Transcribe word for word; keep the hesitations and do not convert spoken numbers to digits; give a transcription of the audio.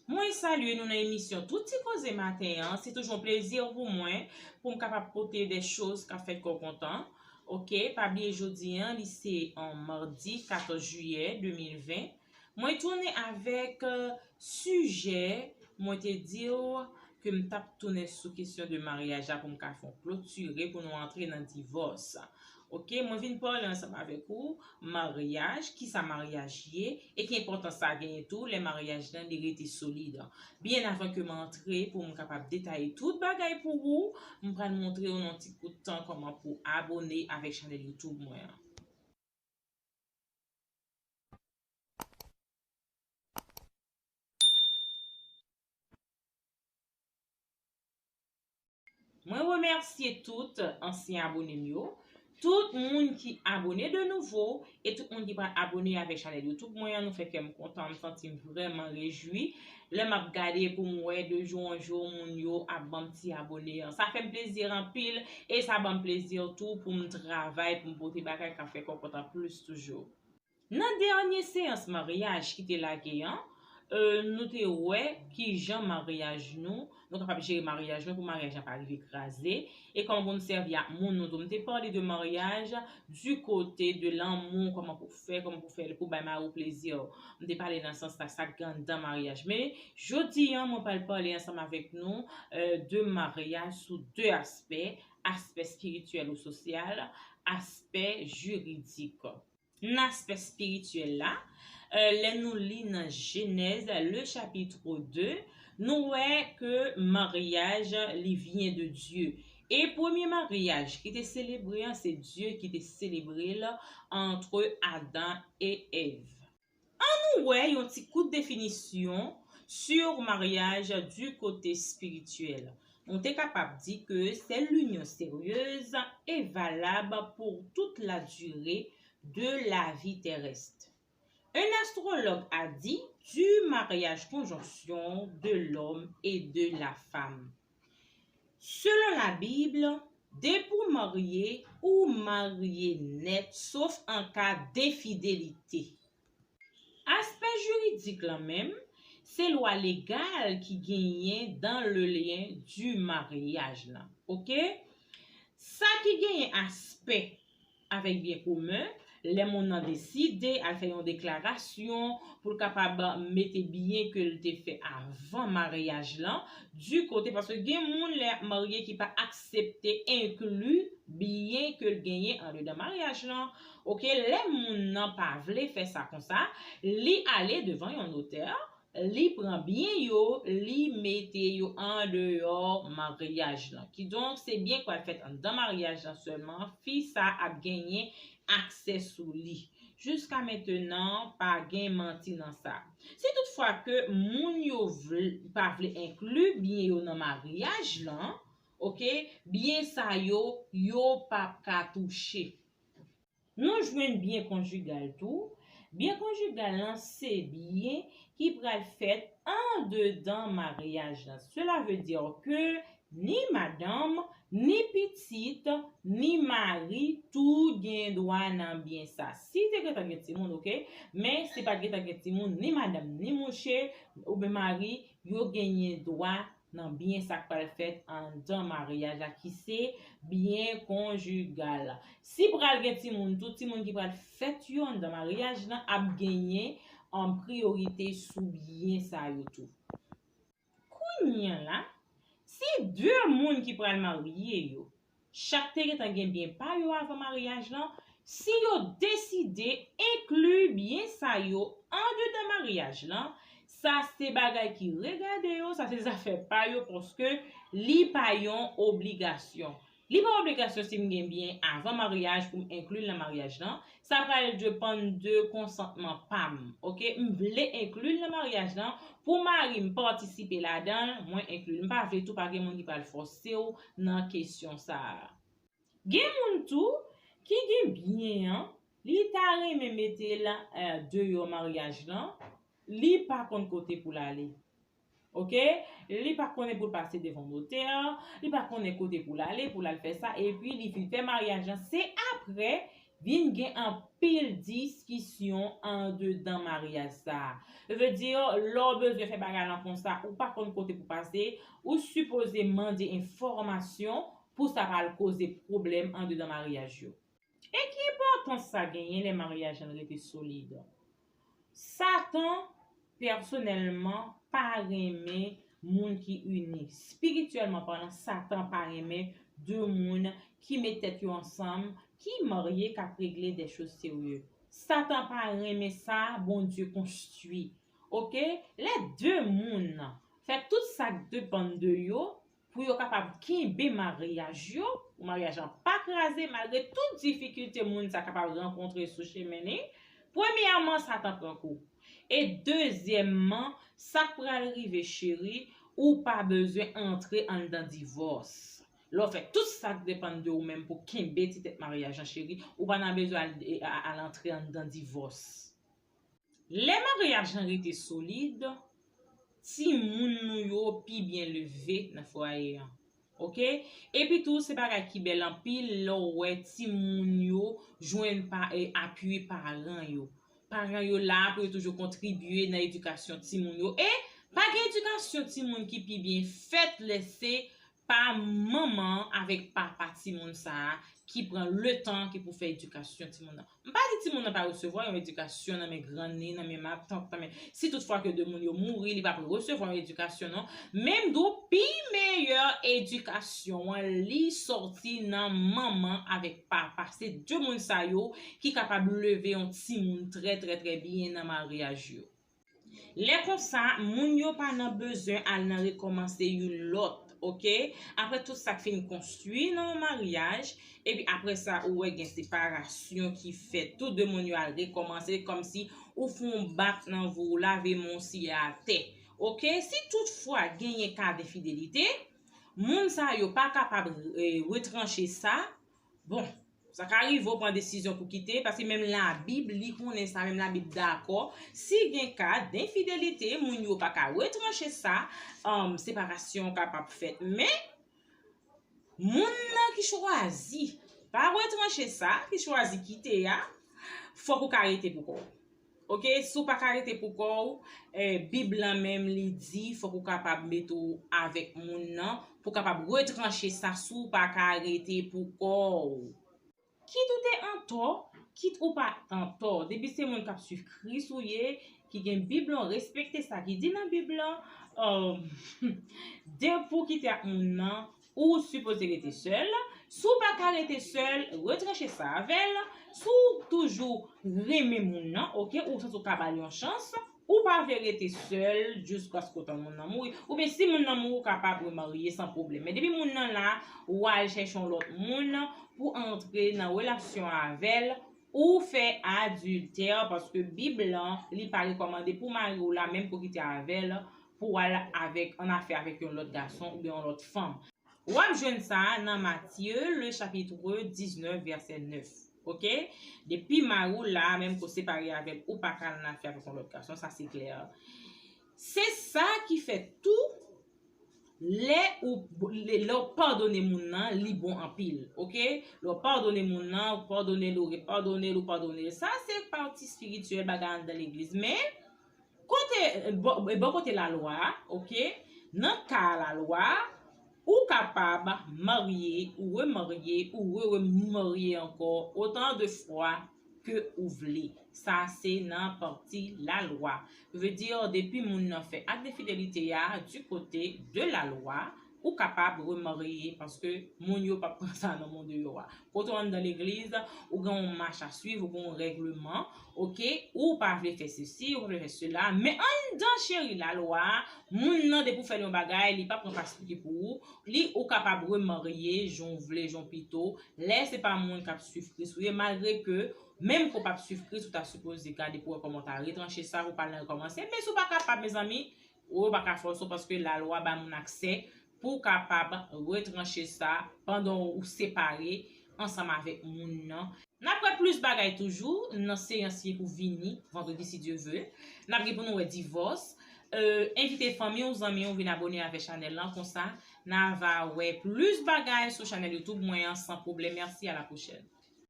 Mwen salye nou nan emisyon Tout Ti Koze maten an. Se toujou yon plezi pou mwen pou m kapab pote de choz k ap fè kè w kontan. Oke, pa bliye jodi an, li se an madi katòz jiyè de mil ven. Mwen tounen avèk, euh, sijè, mwen te di w ke m t ap tounen sou kesyon de maryaj la pou m ka fè yon klotire pou nou antre nan divòs. Oke, mwen vin pale ansanm avèk ou, maryaj, kisa maryaj ye, e ki enpòtans sa genyen tou, lè maryaj lan li rete solid. Byen avan ke m antre pou m kapab detaye tout bagay pou ou, m pral montre w nan yon ti kout tan kòman pou abone avèk chanèl YouTube mwen an. Mwen remèsye tout ansyen abone m yo, tout moun ki abone de nouvo, e tout moun ki pral abone avèk chanèl YouTube mwen an. Nou fè kè m kontan, m santi m vrèman rejwi. Lè m ap gade pou m wè de jou an jou moun yo ap ban m ti abone an. Sa fè m plezi anpil e sa ban m plezi tou pou m travay, pou m pote bagay k ap fè kè w kontan plis toujou. Nan dènye seyans maryaj ki te lage an, euh, nou te wè kijan maryaj nou, nou kapab jere maryaj nou pou maryaj la pa rive kraze. E kòman pou nou sèvi ak moun nou tou. M te pale de maryaj du côté de l'amour, kòman pou fè, kòman pou fè pou bay mari w plezi. M te pale nan sans la, sa k gen anndan maryaj. Men, jodi an, mwen pral pale ansanm avèk nou, euh, de maryaj sou de aspè, aspè espirityèl ou sosyal, aspè jiridik. Nan aspè espirityèl la, euh, lè nou li nan Genèse, le chapitre deux, nou wè ke maryaj, li vient de Dieu. E premye maryaj ki te selebre an, se Dye ki te selebre l entre Adam et Èv. Ann nou wè yon ti kout definisyon sur mariage du côté spirituel. Nou te kapab di ke c'est l'union sérieuse et valable pour toute la durée de la vie terrestre. Un astrologue a dit du mariage conjonction de l'homme et de la femme. Selon la Bible, depi w marye, ou marye nèt, sof an ka denfidelite. Aspè jiridik lan menm, se lwa legal ki genyen dans le lien du mariage lan. Oke? Sa ki genyen aspè avèk byen komen, lè moun nan deside al fè yon deklarasyon pou l kapab mete byen ke l te fè avan maryaj lan, du côté, paske gen moun lè y ap marye ki pa aksepte enkli byen ke l genyen andedan maryaj lan. Oke, lè moun nan pa vle fè sa konsa, li ale devan yon notè, li pran byen yo, li mete yo andeyò maryaj lan. Kidonk, se byen k pral fèt anndan maryaj lan sèlman, fi sa ap genyen aksè sou li. Jiska mentenan, pa gen manti nan sa. Si toutfwa ke moun yo vle, pa vle enkli byen yo nan maryaj lan, oke, byen sa yo, yo p ap ka touche. Nou jwenn byen konjigal tou. Byen konjigal lan se byen ki pral fèt andedan maryaj lan. Cela veut dire que ni madanm, ni pitit, ni mari, tout gen dwa nan byen sa. Si te gentan gen timoun, oke, men si pa t gentan gen timoun, ni madanm, ni mouche, oubyen mari, yo genyen dwa nan byen sa k pral fèt anndan maryaj la, ki se byen konjigal. Si pral gen timoun, tout timoun ki pral fèt yo anndan maryaj lan ap genyen an priyorite sou byen sa yo tou. Kounye a la, si de moun ki pral marye yo, chak te gentan gen byen pa yo avan maryaj lan, si yo deside enkli byen sa yo andedan maryaj lan, sa se bagay ki regade yo, sa se zafè pa yo, paske li pa yon obligasyon. Li pa obligasyon si m gen byen avan maryaj pou m enkli l nan maryaj lan. Sa pral depann de konsantman pa m. Oke, m vle enkli l nan maryaj lan. Pou mari m patisipe ladan l, mwen enkli l. M pa vle tou pa gen moun ki pral fòse w nan kesyon sa a. Gen moun tou ki gen byen an, li ta renmen mete l, eh, deyò maryaj lan, li pa konn kote pou l ale. Oke? Li pa konnen pou l pase devan notè, li pa konnen kote pou l ale, pou l al fè sa, epi li fin fè maryaj lan. Se apre Vin gen anpil diskisyon andedan maryaj sa a. Sa vle di, lè w bezwen fè bagay lan konsa, ou pa konn kote pou pase, ou sipoze mande enfòmasyon pou sa pa al koze pwoblèm andedan maryaj yo. E ki enpòtans sa genyen lè maryaj lan rete solid? Satan, pèsonèlman, pa renmen moun ki ini. Espirityèlman palan, Satan pa renmen de moun ki met tèt yo ansanm, ki marye, k ap regle de choz serye. Satan pa renmen sa Bondye konstwi. Oke? Lè de moun fè tout sa k depann de yo, pou yo kapab kenbe maryaj yo, pou maryaj lan pa kraze, malgre tout difikilte moun sa kapab rankontre sou chemen li. Premyèman, Satan pran kou. E dezyèmman, sa k pral rive, cheri, ou pa bezwen antre anndan divòs. Lè w fè tout sa k depann de ou menm pou kenbe ti tèt maryaj lan, cheri, ou pa nan bezwen al, al antre anndan divòs. Lè maryaj lan rete solid, timoun nou yo pi byen leve nan fwaye an. Oke? Epi tou, se bagay ki bèl anpil lè w wè timoun yo jwenn pa, e, apui paran yo. Paran yo la pou yo toujou kontribye nan edikasyon timoun yo. E pa gen edikasyon timoun ki pi byen fèt lè se pa manman an avèk papa timoun sa a ki pran letan ki pou fè edikasyon timoun nan. M pa di timoun nan pa resevwa yon edikasyon nan men grann li, nan men matant, nan men, si toutfwa ke de moun yo mouri, li p ap resevwa yon edikasyon non. Men m di w, pi meyè edikasyon an, li sòti nan manman avèk papa. Se de moun sa yo ki kapab leve yon timoun trè, trè, trè byen nan maryaj yo. Lè konsa, moun yo pa nan bezwen al nan rekòmanse youn lòt, oke? Apre tout sa k fin konstwi nan yon maryaj, epi apre sa, ou wè gen separasyon ki fèt. Tou de moun yo al rekòmanse, kòmsi ou fè yon bak nan vou, ou lave men w siye atè. Oke? Si toutfwa genyen ka de fidelite, moun sa yo pa kapab, e, retranche sa, bon, sa ka rive w pran desizyon pou kite, paske menm Labib, li konnen sa, menm Labib dakò. Si gen ka denfidelite, moun yo pa ka retranche sa, um, separasyon kapab fèt. Men, moun nan ki chwazi pa retranche sa, ki chwazi kite a, fòk ou ka rete pou kò w. Oke, si w pa ka rete pou kò w, eh, Bib lan menm li di fòk ou kapab mete w avèk moun nan pou kapab retranche sa si w pa ka rete pou kò w. Kit ou te antò, kit ou pa t antò, depi se moun k ap swiv Kris ou ye, ki gen Bib lan, respekte sa ki di nan Bib lan, um, depi w kite ak moun nan, ou sipoze rete sèl. Si w pa ka rete sèl, retranche sa avè l. Si w toujou renmen moun nan, oke, ou santi w ka ba l yon chans, ou pa vle rete sèl jiskaske tan moun nan mouri. Oubyen si moun nan mouri, ou kapab remarye san pwoblèm. Men depi moun nan la, w al chèche yon lòt moun pou antre nan relasyon avè l, ou fè adiltè, paske Bib lan, li pa rekòmande pou mari w la, menm pou kite avè l, pou w al avèk, an afè avèk yon lòt gason oubyen yon lòt fanm. W ap jwenn sa nan Matye, le chapitre dix-neuf, vèsè nèf. Oke? Depi mari w la, menm ke w separe avè l, ou pa ka al nan afè avèk yon lòt gason, sa se klè. Se sa ki fè tou, lè ou, lè, lè w padone moun nan, li bon anpil. Oke? Lè w padone moun nan, ou padone l, ou repadone l, ou padone l. Sa se pati espirityèl bagay anndan legliz. Men, kote, bò, bò kote lalwa a, oke? Nan ka lalwa a, ou kapab marye, ou remarye, ou re-remarye ankò, otan de fwa ke ou vle. Sa se nan pati lalwa. Vle di, depi moun nan fè ak de fidelite a, du kote de lalwa, ou kapab remarye, paske moun yo p ap pran sa nan men w deyò a. Kote w anndan legliz, ou gen yon mach a swiv, ou gen yon règleman, oke, ou pa vle fè sesi, ou pa vle fè sela, men anndan cheri lalwa a, moun nan depi w fè l yon bagay, li pa pran pa esplike pou ou, li, ou kapab remarye, jan w vle, jan w pito, lè se pa moun k ap swiv Kris ou ye, malgre ke, menm ke w p ap swiv Kris, ou ta sipoze gade pou wè kòman w ta retranche sa, pou w pa al nan rekòmanse, men si w pa kapab, mezanmi, ou yo pa ka fòse w, paske lalwa bay moun aksè pou w kapab retranche sa pandan w separe ansanm avèk moun nan. N ap wè plis bagay toujou nan seyans ki pou vini, vandredi, si Dye vle. N ap gen pou nou wè divòs. Euh, envite fanmi w, zanmi w vin abone avè chanèl lan, konsa n a va wè plis bagay sou chanèl YouTube mwen an san pwoblèm. Mèsi, a la pwochèn.